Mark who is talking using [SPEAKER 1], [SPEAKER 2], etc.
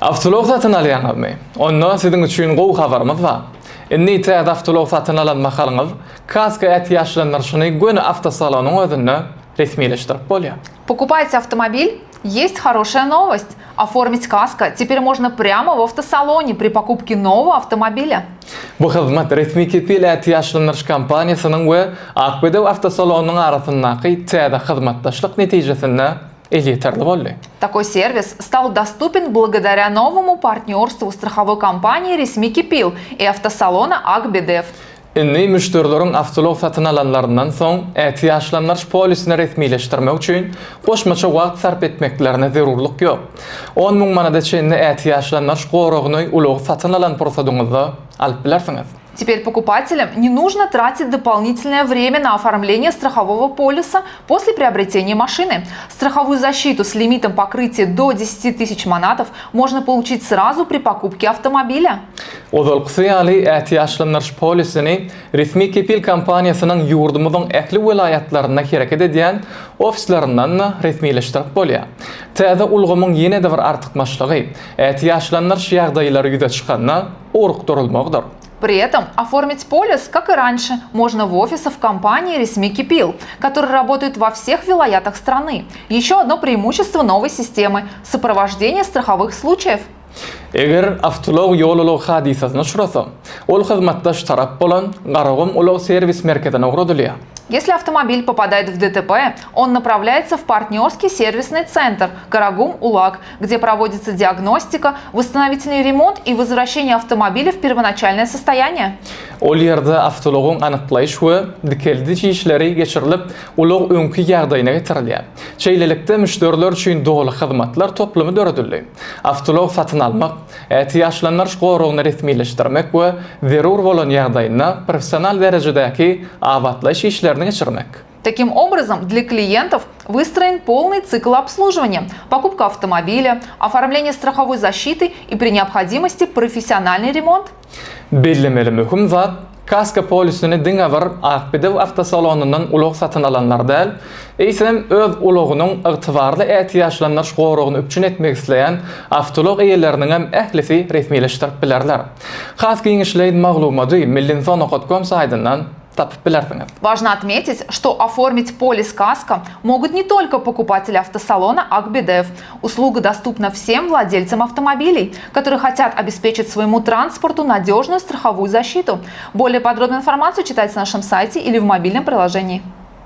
[SPEAKER 1] Awtoulag satyn alýaňyzmy? Onda siziň üçin gowy habarymyz bar. Indi täze awtoulag satyn alan mahalyňyz kasko ätiýaçlandyryşyny göni awtosalonyň özünde resmileşdirip bolýar.
[SPEAKER 2] Покупаете автомобиль? Есть хорошая новость! Оформить каско теперь можно прямо в автосалоне при покупке нового автомобиля.
[SPEAKER 1] Bu hyzmat resmi kepil ätiýaçlandyryş kompaniýasynyň we Ak bedew awtosalonynyň arasyndaky täze hyzmatdaşlyk netijesinde elýeterli boldy.
[SPEAKER 2] Такой сервис стал доступен благодаря новому партнерству страховой компании Resmi Kepil и автосалона Ak Bedew.
[SPEAKER 1] Indi müşderileriň awtoulag satyn alanlaryndan soň ätiýaçlandyryş polisini resmileşdirmek üçin goşmaça wagt sarp etmeklerine zerurlyk ýok. 10 müň manada çenli ätiýaçlandyryş goragyny ulagy satyn alan pursadyňyzda alyp bilersiňiz.
[SPEAKER 2] Теперь покупателям не нужно тратить дополнительное время на оформление страхового полиса после приобретения машины. Страховую защиту с лимитом покрытия до 10 тысяч манатов можно получить сразу при покупке автомобиля.
[SPEAKER 1] Ozalkysy ýaly ätiýaçlandyryş polisini Resmi Kepil kompaniýasynyň ýurdumyzyň ähli welaýatlarynda hereket edýän ofislerinden resmileşdirip bolýar. Täze ulgamyň ýene-de bir artykmaçlygy, ätiýaçlandyryş ýagdaýlary ýüze çykanda ugrukdyrylmagydyr.
[SPEAKER 2] При этом оформить полис, как и раньше, можно в офисах компании Resmi Kepil, которые работают во всех вилаятах страны. Еще одно преимущество новой системы – сопровождение страховых случаев.
[SPEAKER 1] Eger awtoulag ýol-ulag hadysasyna uçrasa, ol hyzmatdaş tarap bolan Garagum ulag serwis merkezine ugradylýar.
[SPEAKER 2] Если автомобиль попадает в ДТП, он направляется в партнерский сервисный центр Garagum Ulag, где проводится диагностика, восстановительный ремонт и возвращение автомобиля в первоначальное состояние.
[SPEAKER 1] Ol ýerde awtoulagyň anyklaýyş we dikeldiş işleri geçirilip, ulag öňki ýagdaýyna getirilýär. Şeýlelikde, müşderiler üçin doly hyzmatlar toplumy döredildi. Awtoulag satyn almak, ätiýaçlandyryş goragyny resmileşdirmek we zerur bolan ýagdaýynda professional derejedäki abatlaýyş işlerini geçirmek.
[SPEAKER 2] Таким образом, для клиентов выстроен полный цикл обслуживания: покупка автомобиля, оформление страховой защиты и при необходимости профессиональный ремонт.
[SPEAKER 1] Bellemeli möhüm zat, kasko polisini diňe bir Ak Bedew awtosalonyndan ulag satyn alanlar däl, eýsem öz ulagynyň ygtybarly ätiýaçlandyryş goragyny üpjün etmek isleýän awtoulag eýeleriniň hem ählisi resmileşdirip bilerler. Has giňişleýin maglumaty millinfo.com saýtyndan tapyp bilersiňiz.
[SPEAKER 2] Важно отметить, что оформить полис каско могут не только покупатели автосалона Ak Bedew. Услуга доступна всем владельцам автомобилей, которые хотят обеспечить своему транспорту надежную страховую защиту. Более подробную информацию читайте на нашем сайте или в мобильном приложении.